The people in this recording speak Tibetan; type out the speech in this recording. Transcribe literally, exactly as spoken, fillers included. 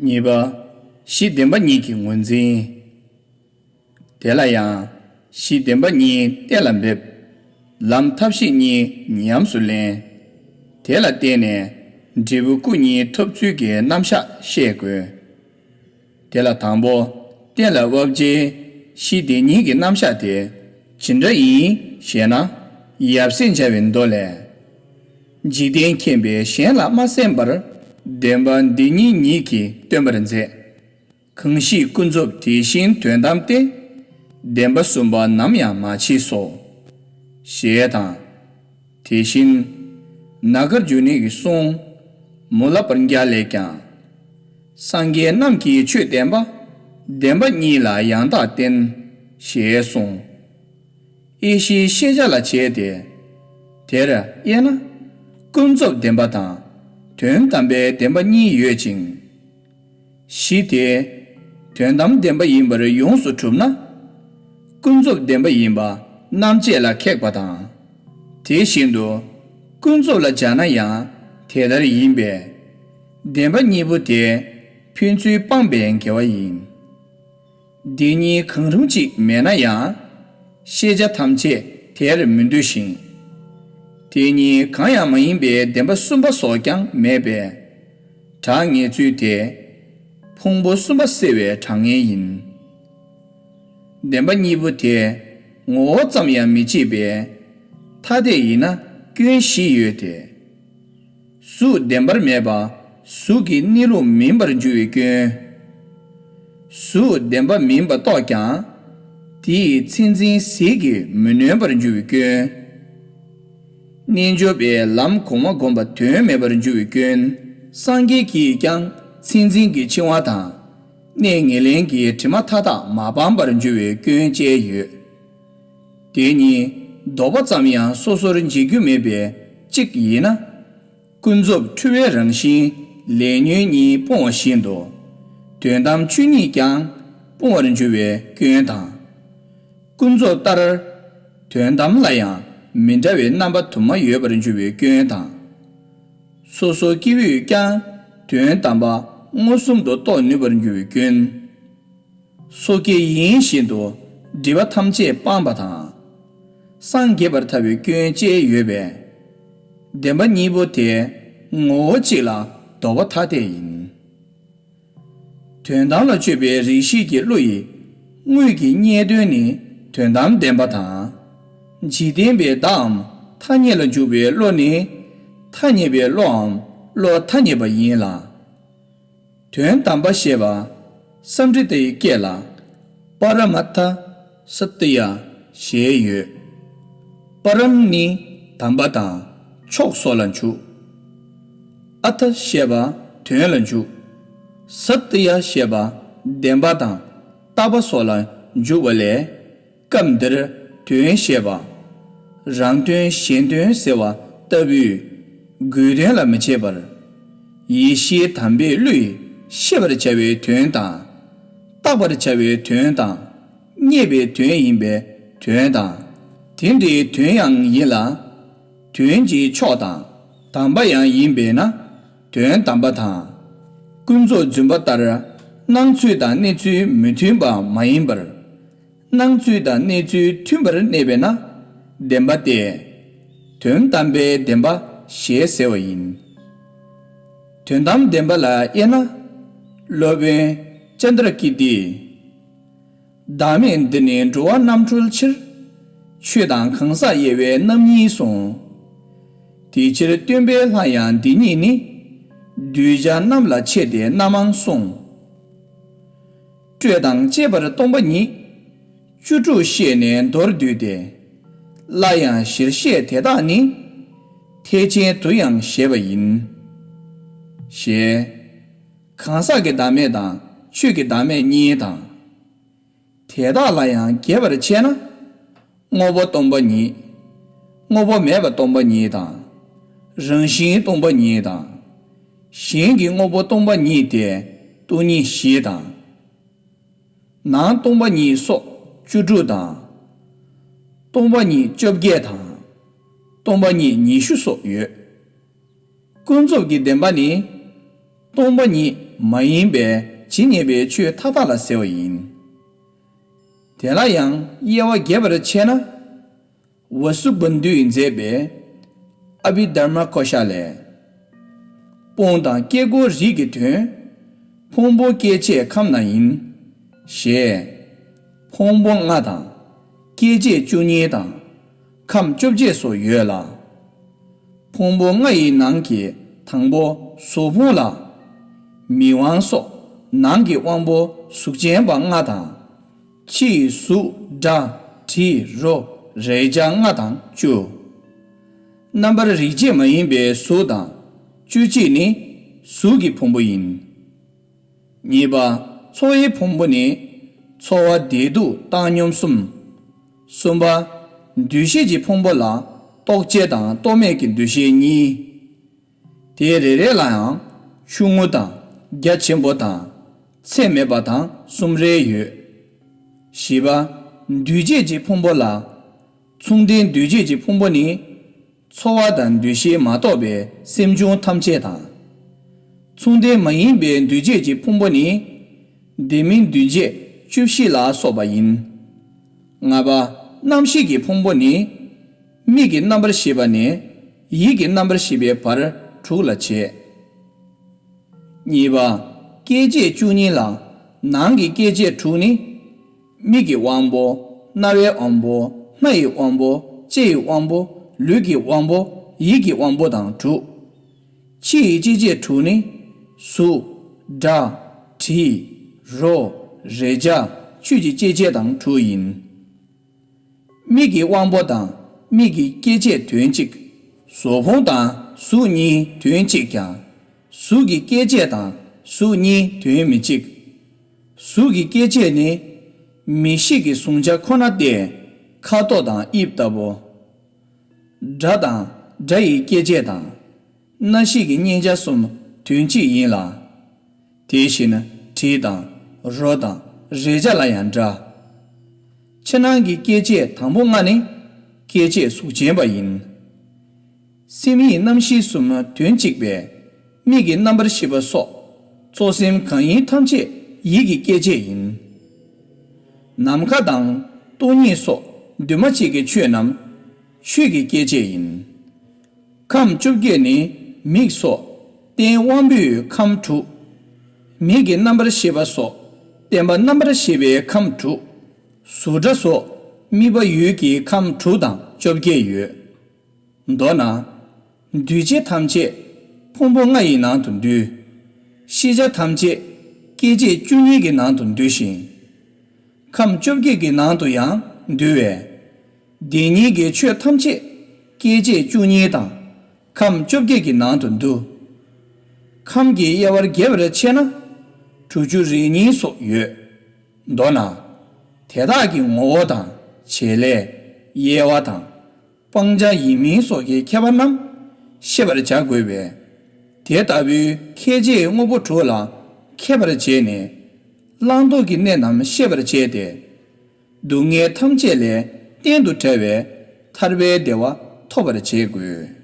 གཉིས་པ། གཞི་བདེན་པ་གཉིས་ཀྱི་ངོས་འཛིན། དེ་ལ་ཡང་། གཞི་བདེན་པ་གཉིས་གཏན་ལ་འབེབས། ལམ་ཐབས་ཤེས་གཉིས་ཉམས་སུ་ལེན། དེ་ལ་བརྟེན་ནས་འབྲས་བུ་སྐུ་གཉིས་ཐོབ་ཚུལ་གྱི་རྣམ་གཞག་ཤེས་དགོས། དེ་ལ་དང་པོ། གཏན་ལ་དབབ་བྱའི་གཞི་དེ་ཉིད་ཀྱི་རྣམ་གཞག་དེ་ཇི་འདྲ་ཡིན་ཞེ་ན། ཡབ་སྲས་བྱ་བའི་མདོ་ལས། འཇིག་རྟེན་མཁྱེན་པས་གཞན་ལ་མ་གསན་པར། བདེན་པ་འདི་ཉིད་ཉིད་ཀྱིས་སྟོན་པར་མཛད། གང་ཞིག་ཀུན་རྫོབ་དེ་བཞིན་དོན་དམ་སྟེ། བདེན་པ་གསུམ་པ་ནམ་ཡང་མ་མཆིས་སོ། ཞེས་དང་། དེ་བཞིན་ན་གར་འཇུག་ནི་ཡི་གསུང་། མུ་ལ་པྲཛྙཱ་ལས་ཀྱང་། སངས་རྒྱས་རྣམས་ཀྱིས་ཆོས་བསྟན་པ། བདེན་པ་གཉིས་ལ་ཡང་དག་བརྟེན། ཞེས་གསུངས། དབྱེ་གཞིའི་ཤེས་བྱ་ལ་བྱས་ཏེ། དེར་དབྱེ་ན། ཀུན་རྫོབ་བདེན་པ་དང་། དོན་དམ་པའི་བདེན་པ་གཉིས་ཡོད་ཅིང་། གཞི་དེ་དོན་དམ་བདེན་པ་ཡིན་པར་ཡོངས་སུ་གྲུབ་ན། ཀུན་རྫོབ་བདེན་པ་ཡིན་པ་རྣམ་དཔྱད་ལ་ཁེགས་པ་དང་། དེ་བཞིན་དུ་ཀུན་རྫོབ་ལ་སྦྱར་ན་ཡང་དེ་ལྟར་ཡིན་པས། བདེན་པ་གཉིས་པོ་དེ་ཕན་ཚུན་སྤངས་པའི་འགལ་བ་ཡིན། འདི་གཉིས་གང་རུང་གཅིག་མེད་ན་ཡང་། ཤེས་བྱ་ཐམས་ཅད་དེར་མི་འདུ་ཞིང་། དེ་གཉིས་གང་ཡང་མ་ཡིན་པའི་བདེན་པ་གསུམ་པ་སོགས་ཀྱང་མེད་པས། གྲངས་ངེས་ཚུལ་དེ། ཕུང་པོ་གསུམ་པ་སེལ་བའི་གྲངས་ངེས་ཡིན། བདེན་པ་གཉིས་པོ་དེ་ངོ་བོ་ཙམ་ཡང་མི་བྱེད་པས། ཐ་དད་ཡིན་ན་སྐྱོན་བཞི་ཡོད་དེ། གཟུགས་བདེན་པར་མེད་པ་གཟུགས་ཀྱི་གནས་ལུགས་མིན་པར་འགྱུར་བའི་སྐྱོན། གཟུགས་བདེན་པ་མིན་པ་རྟོགས་ཀྱང་། དེའི་མཚན་འཛིན་ཟིལ་གྱིས་མི་ནོན་པར་འགྱུར་བའི་སྐྱོན། རྣལ་འབྱོར་པས་ལམ་གོང་མ་བསྒོམས་པ་དོན་མེད་པར་འགྱུར་བའི་སྐྱོན། སངས་རྒྱས་ཀྱིས་ཀྱང་མཚན་འཛིན་གྱི་འཆིང་བ་དང་། གནས་ངན་ལེན་གྱི་དྲི་མ་མཐའ་དག་མ་སྤངས་པར་འགྱུར་བའི་སྐྱོན་བཅས་ཡོད། དེ་གཉིས་ལྡོག་པ་ཙམ་ཡང་སོ་སོར་འབྱེད་རྒྱུ་མེད་པའི་གཅིག་ཡིན་ན། ཀུན་རྫོབ་འཁྲུལ་བའི་རང་བཞིན་ལས་ཉོན་གཉིས་སྤོང་བ་བཞིན་དུ། དོན་དམ་ཆོས་ཉིད་ཀྱང་སྤོང་བར་འགྱུར་བའི་སྐྱོན་དང་། ཀུན་རྫོབ་ལྟར་དོན་དམ་ལ་ཡང་མི་འདྲ་བའི་རྣམ་པ་དུ་མ་ཡོད་པར་འགྱུར་བའི་སྐྱོན་དང་། སོ་སོ་སྐྱེ་བོས་ཀྱང་དོན་དམ་པ་མངོན་སུམ་དུ་རྟོགས་ནུས་པར་འགྱུར་བའི་སྐྱོན། སོ་སྐྱེ་ཡིན་བཞིན་དུ་སྒྲིབ་པ་ཐམས་ཅད་སྤངས་པ་དང་། སངས་རྒྱས་པར་ཐལ་བའི་སྐྱོན་བཅས་ཡོད་པས། བདེན་པ་གཉིས་པོ་དེ་ངོ་བོ་གཅིག་ལ་ལྡོག་པ་ཐ་དད་ཡིན། དོན་དམ་ལ་དཔྱོད་པའི་རིགས་ཤེས་ཀྱི་བློ་ཡི་དངོས་ཀྱི་རྙེད་དོན་ནི་དོན་དམ་བདེན་པ་དང་། འཇིག་རྟེན་པའི་བརྡའམ་ཐ་སྙད་ལ་འཇུག་པའི་བློ་ནི་ཐ་སྙད་པའི་བློའམ་བློ་ཐ་སྙད་པ་ཡིན་ལ། དོན་དམ་པ་ཞེས་པ་སཾ་སྐྲྀ་ཏའི་སྐད་ལ་པ་ར་མ་ཐ་ས་ཏི་ཡ་ཞེས་ཡོད། པ་རམ་ནི་དམ་པ་དང་མཆོག་སོགས་ལ་འཇུག་ཨ་ཐ་ཞེས་པ་དོན་ལ་འཇུག་ས་ཏི་ཡ་ཞེས་པ་བདེན་པ་དང་རྟག་པ་སོགས་ལ་འཇུག་པ་ལས། སྐབས་འདིར་དོན་ཞེས་པ། རང་དོན་གཞན་དོན་ཟེར་བ་ལྟ་བུའི་དགོས་དོན་ལ་མི་བྱེད་པར། ཡེ་ཤེས་དམ་པའི་བློས་ཤེས་པར་བྱ་བའི་དོན་དང་། བརྟག་པར་བྱ་བའི་དོན་དང་། རྙེད་པའི་དོན་ཡིན་པའི་དོན་དང་། དེ་འདྲའི་དོན་ཡང་ཡིན་ལ། དོན་གྱི་ཕྱོགས་དང་དམ་པ་ཡང་ཡིན་པས་ན་དོན་དམ་པ་དང་། ཀུན་རྫོབ་རྫུན་པ་ལྟར་སྣང་ཚུལ་དང་གནས་ཚུལ་མི་མཐུན་པ་མ་ཡིན་པར། སྣང་ཚུལ་དང་གནས་ཚུལ་མཐུན་པར་གནས་པས་ན་བདེན་པ་སྟེ། དོན་དམ་པའི་བདེན་པ་ཞེས་ཟེར་བ་ཡིན། དོན་དམ་བདེན་པ་ལ་དབྱེ་ན། སློབ་དཔོན་ཙནྡྲ་ཀིརྟིས། བདག་མེད་འདི་ནི་འགྲོ་བ་རྣམ་གྲོལ་ཕྱིར། ཆོས་དང་གང་ཟག་དབྱེ་བའི་རྣམ་གཉིས་གསུངས། དེ་ཕྱིར་སྟོན་པས་སླར་ཡང་འདི་ཉིད་ནི། གདུལ་བྱ་རྣམས་ལ་ཕྱེ་སྟེ་རྣམ་མང་གསུངས། སྤྲོས་དང་བཅས་པར་སྟོང་པ་ཉིད། བཅུ་དྲུག་བཤད་ནས་མདོར་བསྡུས་ཏེ། སླར་ཡང་གཞིར་བཤད་དེ་དག་ནི། ཐེག་ཆེན་དུ་ཡང་བཞེད་པ་ཡིན། ཞེས། གང་ཟག་གི་བདག་མེད་དང་ཆོས་ཀྱི་བདག་མེད་གཉིས་དང་། དེ་དག་ལ་ཡང་རྒྱས་པར་ཕྱེ་ན། དངོས་པོ་སྟོང་པ་ཉིད། དངོས་པོ་མེད་པ་སྟོང་པ་ཉིད་དང་། རང་བཞིན་སྟོང་པ་ཉིད་དང་། གཞན་གྱི་དངོས་པོ་སྟོང་པ་ཉིད་དེ་སྟོང་ཉིད་བཞི་དང་། ནང་སྟོང་པ་ཉིད་སོགས་བཅུ་དྲུག་དང་། སྟོང་པ་ཉིད་བཅོ་བརྒྱད་དང་། སྟོང་པ་ཉིད་ཉི་ཤུ་སོགས་ཡོད། ཀུན་རྫོབ་ཀྱི་བདེན་པ་ནི། སྟོང་པ་ཉིད་ མ་ཡིན་པའི་ཇི་སྙེད་པའི་ཆོས་མཐའ་དག་ལ་ཟེར་བ་ཡིན། དེ་ལ་ཡང་དབྱེ་བ་རྒྱས་པར་ཕྱེ་ན། ཝ་སུ་བནྡུས་མཛད་པའི་ཨ་བྷི་དྷརྨ་ཀོ་ཤ་ལས། སྤོང་དང་སྐྱེ་སྒོ་རིགས་ཀྱི་དོན། ཕུང་པོ་སྐྱེད་བྱེད་ཁམས་ན་ཡིན། ཞེས། ཕུང་པོ་ལྔ་དང་། སྐྱེད་བྱེད་བཅུ་གཉིས་དང་། ཁམས་བཅོ་བརྒྱད་སོགས་ཡོད་ལ། ཕུང་པོ་ལྔ་ཡི་ནང་གི་དང་པོ་གཟུགས་ཕུང་ལ། མིག་དབང་སོགས་ནང་གི་དབང་པོ་གཟུགས་ཅན་པ་ལྔ་དང་། ཕྱི་ཡི་གཟུགས་སྒྲ་དྲི་རོ་རེག་བྱ་ལྔ་དང་བཅུ། རྣམ་པར་རིག་བྱེད་མ་ཡིན་པའི་གཟུགས་དང་བཅུ་གཅིག་ནི་གཟུགས་ཀྱི་ཕུང་པོ་ཡིན། གཉིས་པ། ཚོར་བའི་ཕུང་པོ་ནི། ཚོར་བ་བདེ་སྡུག་བཏང་སྙོམས་གསུམ། གསུམ་པ། འདུ་ཤེས་ཀྱི་ཕུང་པོ་ལ་རྟོག་བཅས་དང་རྟོག་མེད་ཀྱི་འདུ་ཤེས་གཉིས། དེ་རེ་རེ་ལ་ཡང་ཆུང་ངུ་དང་རྒྱ་ཆེན་པོ་དང་ཚད་མེད་པ་དང་གསུམ་རེ་ཡོད། བཞི་པ། འདུས་བྱས་ཀྱི་ཕུང་པོ་ལ། མཚུངས་ལྡན་འདུས་བྱས་ཀྱི་ཕུང་པོ་ནི། ཚོར་བ་དང་འདུ་ཤེས་མ་གཏོགས་པའི་སེམས་བྱུང་ཐམས་ཅད་དང་། མཚུངས་ལྡན་མ་ཡིན་པའི་འདུས་བྱས་ཀྱི་ཕུང་པོ་ནི། དེ་མིན་འདུས་བྱས་བཅུ་བཞི་ལ་སོགས་པ་ཡིན། ལྔ་པ། རྣམ་ཤེས་ཀྱི་ཕུང་པོ་ནི། མིག་གི་རྣམ་པར་ཤེས་པ་ནས་ཡིད་ཀྱི་རྣམ་པར་ཤེས་པའི་བར་དྲུག་ལ་བྱེད། གཉིས་པ། སྐྱེད་བྱེད་བཅུ་གཉིས་ལ། ནང་གི་སྐྱེད་བྱེད་དྲུག་ནི། མིག་གི་དབང་པོ། རྣ་བའི་དབང་པོ། སྣ་ཡི་དབང་པོ། ལྕེ་ཡི་དབང་པོ། ལུས་ཀྱི་དབང་པོ། ཡིད་ཀྱི་དབང་པོ་དང་དྲུག་ཕྱི་ཡི་སྐྱེད་བྱེད་དྲུག་ནི། གཟུགས། སྒྲ། དྲི། རོ། རེག་བྱ། ཆོས་ཀྱི་སྐྱེད་བྱེད་དང་དྲུག་ཡིན། མིག་གི་དབང་པོ་དང་མིག་གི་སྐྱེད་བྱེད་དོན་གཅིག་གཟུགས་ཕུང་དང་གཟུགས་གཉིས་དོན་གཅིག་ཀྱང་། གཟུགས་ཀྱི་སྐྱེད་བྱེད་དང་གཟུགས་གཉིས་དོན་མི་གཅིག་གཟུགས་ཀྱི་སྐྱེད་བྱེད་ནི། མིག་ཤེས་ཀྱི་གཟུང་བྱ་ཁོ་ན་སྟེ། ཁ་དོག་དང་དབྱིབས་ལྟ་བུ། སྒྲ་དང་སྒྲ་ཡི་སྐྱེད་བྱེད་དང་། རྣ་ཤེས་ཀྱི་མཉན་བྱ་གསུམ་དོན་གཅིག་ཡིན་ལ། དེ་བཞིན་དྲི་དང་རོ་དང་རེག་བྱ་ལ་ཡང་འདྲ། ཕྱི་ནང་གི་སྐྱེད་བྱེད་དང་པོ་ལྔ་ནི་སྐྱེད་བྱེད་གཟུགས་ཅན་པ་ཡིན། སེམས་ཡིད་རྣམ་ཤེས་གསུམ་དོན་གཅིག་པས་མིག་གི་རྣམ་པར་ཤེས་པ་སོགས་གཙོ་སེམས་གང་ཡིན་ཐམས་ཅད་ཡིད་ཀྱི་སྐྱེད་བྱེད་ཡིན། ནམ་མཁའ་དང་སྟོང་ཉིད་སོགས་འདུས་མ་བྱས་ཀྱི་ཆོས་རྣམས་ཆོས་ཀྱི་སྐྱེད་བྱེད་ཡིན། ཁམས་བཅོ་བརྒྱད་ནི་མིག་སོགས་རྟེན་དབང་པོའི་ཁམས་དྲུག་མིག་གི་རྣམ་པར་ཤེས་པ་སོགས་བརྟེན་པ་རྣམ་པར་ཤེས་པའི་ཁམས་དྲུག་གཟུགས་སྒྲ་སོགས་དམིགས་པ་ཡུལ་གྱི་ཁམས་དྲུག་དང་བཅོ་བརྒྱད་ཡོད། མདོར་ན། འདུས་བྱས་ཐམས་ཅད་ཕུང་པོ་ལྔ་ཡི་ནང་དུ་འདུས། ཤེས་བྱ་ཐམས་ཅད་སྐྱེད་བྱེད་བཅུ་གཉིས་ཀྱི་ནང་དུ་འདུས་ཤིང་། ཁམས་བཅོ་བརྒྱད་ཀྱི་ནང་དུ་ཡང་འདུས་པས། དེ་ཉིད་ཀྱི་ཆོས་ཐམས་ཅད་སྐྱེད་བྱེད་བཅུ་གཉིས་དང་ཁམས་བཅོ་བརྒྱད་ཀྱི་ནང་དུ་འདུ། ཁམས་ཀྱི་དབྱེ་བར་རྒྱས་པར་ཕྱེ་ན་དྲུག་ཅུ་རེ་གཉིས་སོགས་ཡོད། མདོར་ན། དེ་དག་གི་ངོ་བོ་དང་བྱེད་ལས་དབྱེ་བ་དང་སྤང་བྱ་ཡིན་མིན་སོགས་ཀྱི་ཁྱད་པར་རྣམས་ཤེས་པར་བྱ་དགོས་པས། དེ་ལྟ་བུའི་ཁྱད་བྱེད་དངོས་པོ་དྲུག་ལ་མཁས་པར་བྱས་ནས་བླང་དོར་གྱི་གནད་རྣམས་ཤེས་པར་བྱས་ཏེ། སྡུག་བསྔལ་ཐམས་ཅད་ལས་གཏན་དུ་བྲལ་བའི་ཐར་པའི་བདེ་བ་ཐོབ་པར་བྱེད་དགོས།